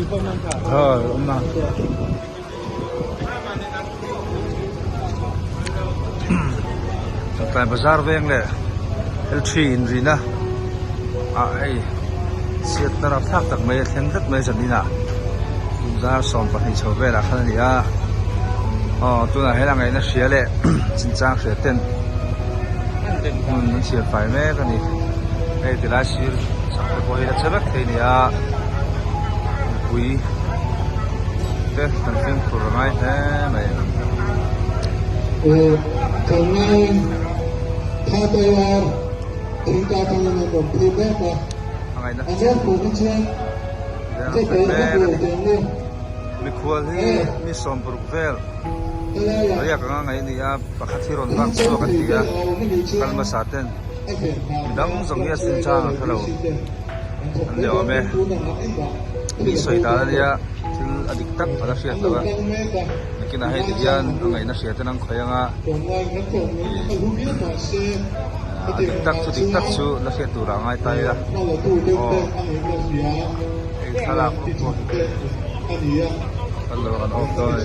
Awm na. Tlai bazar veng leh L3 inrina ah hei chhiatna rapthlak tak mai a thleng vek mai zan inah zar 12 chho velah khan a ni a aw tunah hian a ngaihna hria leh chinchang hria ten hmun an chhiar fai mek a ni hei tilai sir chak te pawh hi la che vek thei a ni a mipui te kan fimkhur a ngai hle mai. A ngaihna Mikhual hi mi 60 vel riak anga ngaih a ni a, pakhat hi rawn vak chhuak an ti a, kal hmasa ten midang zawng hi a sin chang a hrelo an ni awm e. Mi sawi dan a nia thil a dik tak a la hriat loh a, nakinah hei ti hian a ngaihna hria ten an khawih anga ih a dik tak chu dik tak chu la hriat turah a ngai ta ila aw. Hei thlalak pawh kan lo kan awm dawn a ni.